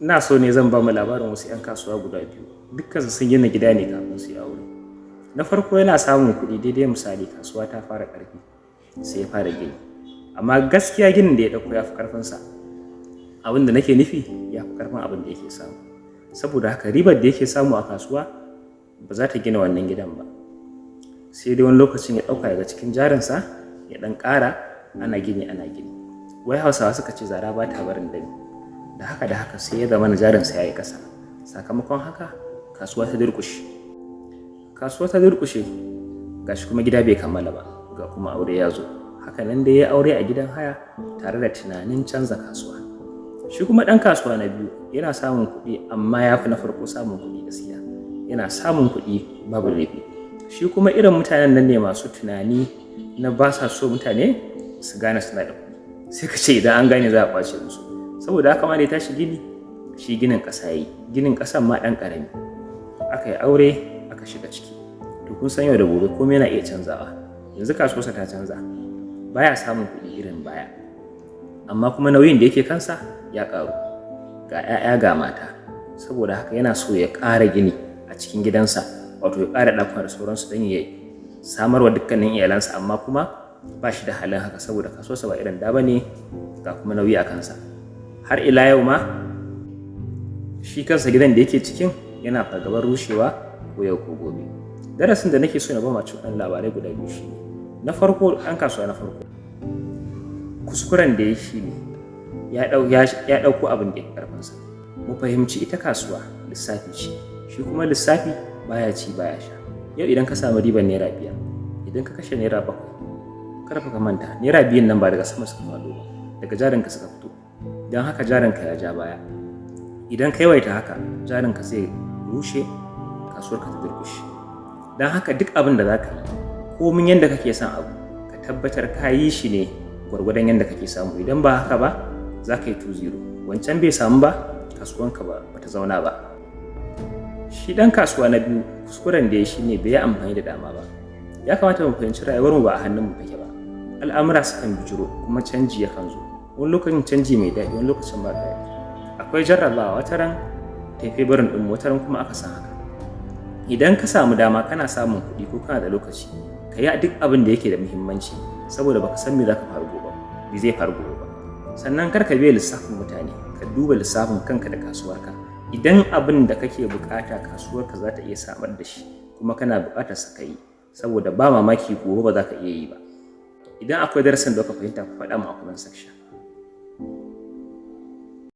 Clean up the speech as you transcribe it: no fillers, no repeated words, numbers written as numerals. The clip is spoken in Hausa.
Ina so ne zan ba mu labarin wasu 'yan kasuwa guda biyu. Dukkansu sun gina gida ne kafin su yi aure. Na farko yana samun kuɗi daidai misali, kasuwa ta fara ƙarfi, sai ya fara gini. Amma gaskiya ginin da ya ɗauko ya fi ƙarfinsa. Abin da nake nufi, ya fi ƙarfin abin da yake samu. Saboda haka ribar da yake samu a kasuwa ba za ta gina wannan gidan ba. Sai dai wani lokacin ya ɗauka daga cikin jarinsa ya ɗan ƙara, ana gini ana gini. Wai Hausawa suka ce zara ba ta barin dami. Da haka da haka sai ya zama na jarinsa ya yi ƙasa. Sakamakon haka kasuwa ta durƙushe. Kasuwa ta durƙushe, gashi kuma gida bai kammala ba, ga kuma aure ya zo. Haka nan dai ya aure a gidan haya tare da tunanin canza kasuwa. Shi kuma ɗan kasuwa na biyu yana samun kuɗi, amma ya fi na farko samun kuɗi gaskiya. Yana samun kuɗi babu laifi. Shi kuma irin mutanen nan ne masu tunani na ba sa so mutane su gane suna da kuɗi. Sai ka ce idan an gane za a ƙwace musu. Saboda haka ma da ya tashi gini, shi ginin ƙasa ya yi. Ginin ƙasan ma ɗan ƙarami. Aka yi aure, aka shiga ciki. To, kun san yau da gobe komai yana iya canzawa. Yanzu kasuwarsa ta canza. Baya samun kuɗi irin baya. Amma kuma nauyin da yake kansa ya ƙaru. Ga 'ya'ya, ga mata. Saboda haka yana so ya ƙara gini a cikin gidansa, wato ya ƙara ɗakuna da sauransu don ya samarwa dukkanin iyalansa, amma kuma ba shi da halin haka saboda kasuwarsa ba irin da ba ne, ga kuma nauyi a kansa. Har ila yau ma shi kansa gidan da yake cikin yana fargabar rushewa ko yau ko gobe. Darasin da nake so na ba ma wannan labarai guda biyu shi ne: na farko, ɗan kasuwa na farko, kuskuren da ya shi ne ya ɗauko abin da ya fi ƙarfinsa. Mu fahimci ita kasuwa lissafi ce, shi kuma lissafi baya ci baya sha. Yau idan ka samu ribar ₦5, idan ka kashe ₦7, kar fa ka manta ₦2n nan ba daga sama suka faɗo ba, daga jarinka suka fito. Don haka jarinka ya ja baya. Idan ka yawaita haka, jarinka zai rushe, kasuwarka ta durƙushe. Don haka duk abin da za ka yi, komin yadda kake son abu, ka tabbatar ka yi shi ne gwargwadon yadda kake samu. Idan ba haka ba, za ka yi 2-0. Wancan bai samu ba, kasuwanka ba ta zauna ba. Shi ɗan kasuwa na biyu, kuskuren da ya shi ne bai yi amfani da dama ba. Ya kamata mu fahimci rayuwarmu ba a hannunmu take ba. Al'amura sukan bijiro kuma canji yakan zo. Wani lokacin canji mai daɗi, wani lokacin ba daɗi. Akwai jarrabawa, wata ran tafi barin ɗin, wata ran kuma aka san haka. Idan ka samu dama kana samun kuɗi ko kana da lokaci, ka yi duk abin da yake da muhimmanci, saboda baka san me za ka faru gobe, me zai faru gobe ba. Sannan kar ka biya lissafin mutane, ka duba lissafin kanka da kasuwarka. Idan abin da kake bukata kasuwarka za ta iya samar da shi kuma kana bukatar sa, ka yi, saboda ba mamaki gobe ba za ka iya yi ba. Idan akwai darasin da ka fahimta, ku faɗa mu a comment section.